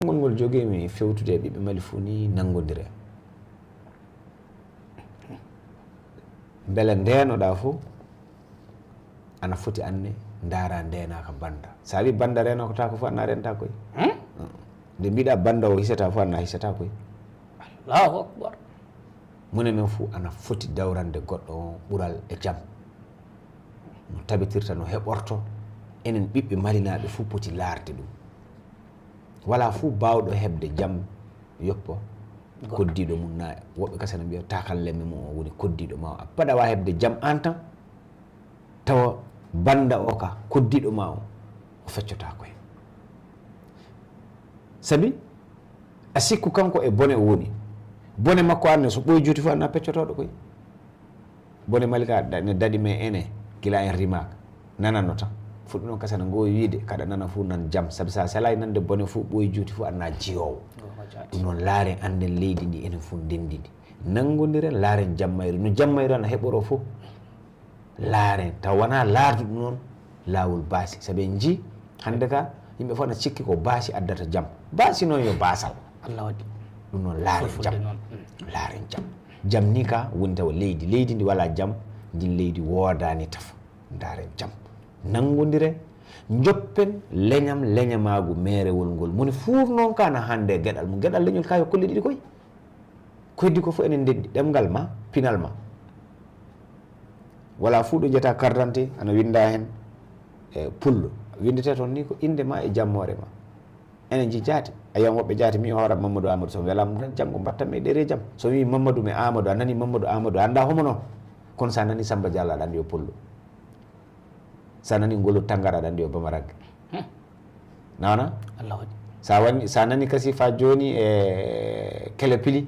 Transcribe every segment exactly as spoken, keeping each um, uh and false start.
Konngol ngol jogiimi fewtude e ɓiɓɓe Mali fuu ni nanngondire. Mbele ndeenoɗaa fof ana foti anne ndaara ndeenaaka bannda. So a wii bannda reenotaako fof, anna reenataa koy. Nde mbiɗa bannda o hisata fof, anna hisata koy. Allahu akbar. Mone men fuu ana foti dawrande goɗɗo o ɓural e jam. No tabitirta, no heɓorto, enen ɓiɓɓe malinaaɓe fuu poti laarde ɗum. Walaa fuu baawɗo heɓde jam yoppo koddiiɗo mum, na woɓɓe kadi ana mbiya takan lemme mum o woni koddiiɗo ma o. A baɗa wa heɓde jam aan tan, tawa bannda o ka koddiiɗo ma o, o feccotaako hen. Sabi a sikku kanko e bone o woni. Bone makko anne so ɓooyi juuti fof anna peccotooɗo koy. Bone Mali ka da-, ne daɗi men ene gila en rimaaka. Nananno tan. Fuɗɗi noon kadi ana ngoowi wiide kaɗa nana fof nan jam. Sabi so a selaay nande bone fof ɓooyi juuti fof anna jiyoowo. Ɗum noon laaren annden leydi ndi enen fof ndenndi ndi. Nanngondiren laaren jammayri. No jammayri ana heɓoroo fof. Laaren taw wonaa laardu ɗum noon laawol baasi. Sabi en njii hannde ka yimɓe fof ana cikki ko baasi addata jam. Baasi noon yo baasal. Allah waɗi. Ɗum noon laaren jam. Laaren jam. Jam ni ka woni tawa leydi. Leydi ndi walaa jam, ndin leydi woodaani tafa. Ndaaren jam. Nanngondiren, njoppen leñam leñamaagu meerewol ngol. Moni fuur noon ka na hannde geɗal mum. Geɗal leñol ka yo kolle ɗiɗi koy. Ko heddi ko fof enen ndenndi. Ɗemngal ma, pinal ma. Walaa fuu ɗo njiyata carte d'identité ana winnda heen e pullo. Winndetee toon ni ko innde ma e jammoore ma. Enen njii jaati. A yiyan woɓɓe jaati mi hoore am Mamadou Amadou, so mi welaama tan janngo mbattan mi e ɗereeji am. So mi wii Mamadou mi Amadou, a nanii Mamadou Amadou, a anndaa homo noon. Kono so a nanii Samba Diallo aɗa anndi yo pullo. So a nanii Ngolo Tangara aɗa anndi yo bamaranke. Nawna? Allah waɗi. So a wani, so a nanii kasi fa jooni e kele pili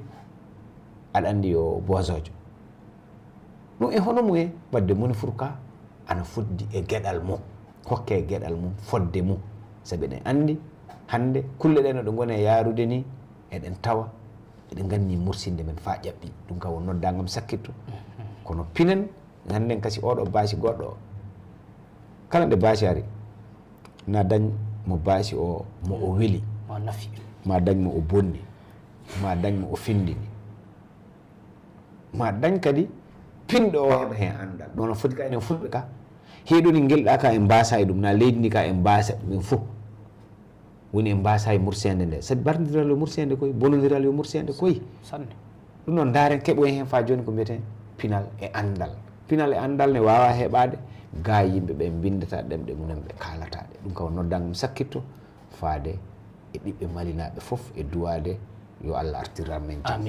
aɗa anndi yo boosojo. Ɗum e hono mum e waɗde moni fuu ka ana foddi e geɗal mum. Hokke geɗal mum fodde mum. Sabi eɗen anndi hannde kulle ɗe no ɗe ngoni e yaarude ni eɗen tawa eɗen nganni mursinde men fa ƴaɓɓi. Ɗum ka won noddaangam sakkitto. Kono pinen ngannden kasi oɗo baasi goɗɗo o. Kala nde baasi ari na dañ mo baasi o mo o weli. Ma nafi. Ma dañ mo o bonni. Ma dañ mo o findini. Ma dañ kadi pinɗo o heɓa heen anndal. Ɗum no foti ka enen fulɓe ka. Heɗoni ngelɗa ka en mbaasa e ɗum, na leydi ndi ka en mbaasa ɗum en fof. Woni en mbaasa e murseende nde. Sabi bardiral yo murseende koy, bonodiral yo murseende koy. Sanne. Ɗum noon ndaaren keɓoyen heen fa jooni ko mbiyeten pinal e anndal. Pinal e anndal ne waawa heɓaade ga yimɓe ɓe mbinndata ɗemɗe mumen ɓe kaalata ɗe. Ɗum kam noddaango mi sakkitto faade e ɓiɓɓe malinaaɓe fof e duwaade yo Allah artiran men jam.